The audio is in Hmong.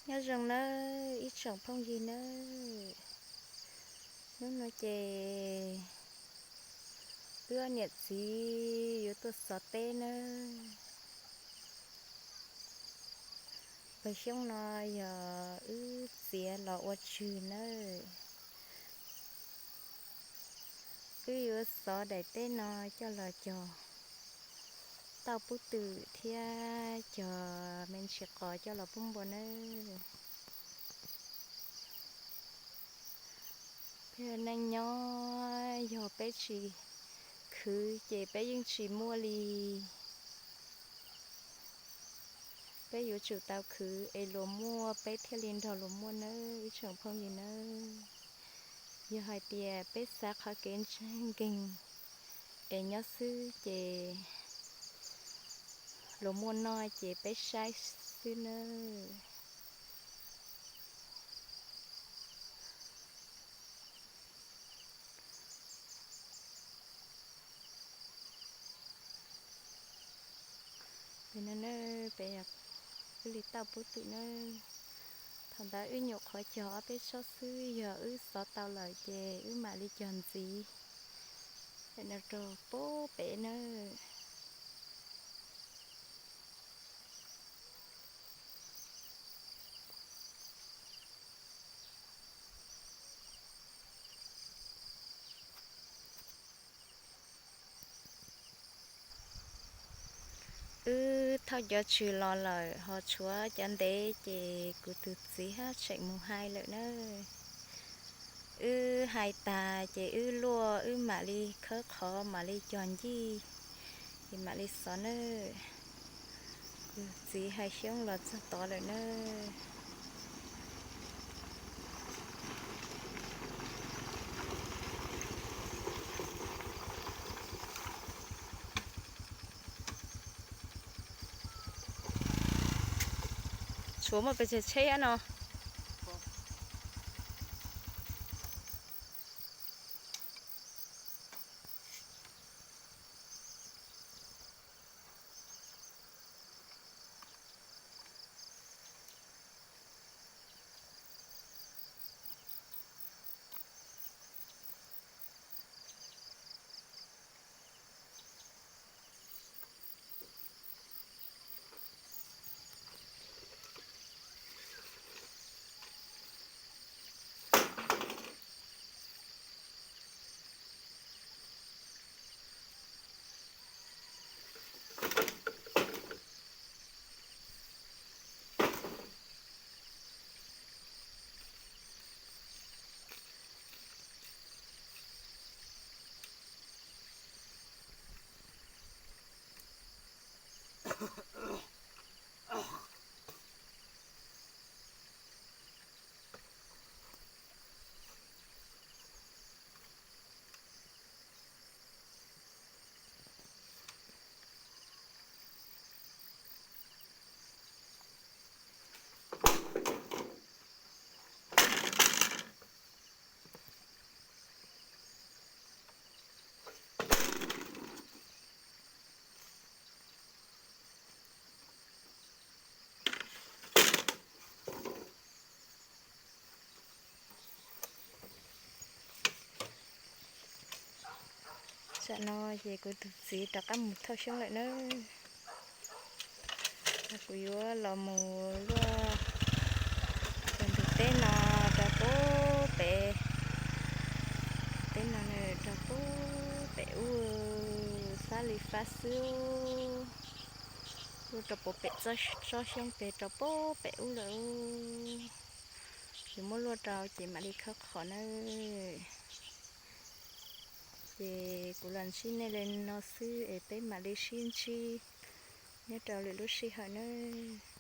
Nyob zoo nawb ib tsoom phooj ywg nawb. Hnub no ces wb ob niam txiv yuav tuaj xov teb nawb. Pawg xyoob no yog wb txiav los ua tswg nawb. Wb yuav xov daim teb no coj los cog tauj pub twm thiab cog me ntsis qos coj los pub npua nawb. Peb neej nyob yog peb tsis khwv ces peb yeej tsis muaj li. Peb yuav tsum tau khwv es luag muaj peb thiaj li nrog luag muaj nawb ib tsoom phooj ywg nawb. Yog hais tias peb xav qhov kev nkeeg es nyob xwb ces luag muaj noj ces peb saib xwb nawb. Pem no na, pem wb li tauj pub twm na. Thaum ntawd wb nyuam qhuav cog ob peb tsob xwb, yog wb xov tau lawm ces wb mam li cog ntxiv. Pem no rau pub pem na. Wb thauj cov tswg los lawm ho tshuav cov ntev ces kuv tus txiv haj tseem mus hais lawm na. Wb hais tas ces wb luaj wb mam li khawb qhov mam li cog ncij, ces mam li xov nawb. Kuv txiv hais xyoob los txog tod lawm nawb. Tshuav muaj pes tsawg tsheb no. Tsam no ces kuv tus txiv rov qab mus thauj xyoob lawm nawb. Kuv yuav los mus luaj tus ntug teb no rau pub pem, teb no rau pub pem ub, fab li fab xwb, luaj rau pub pem tsob xyoob pem rau pub pem ub lawm. Yuav muab luaj rau ces mam li khawb qhov nawb. Ces kuv los ntsib nej li no xwb es peb mam li sib ntsib nyob rau lwm lub sij hawm nawb.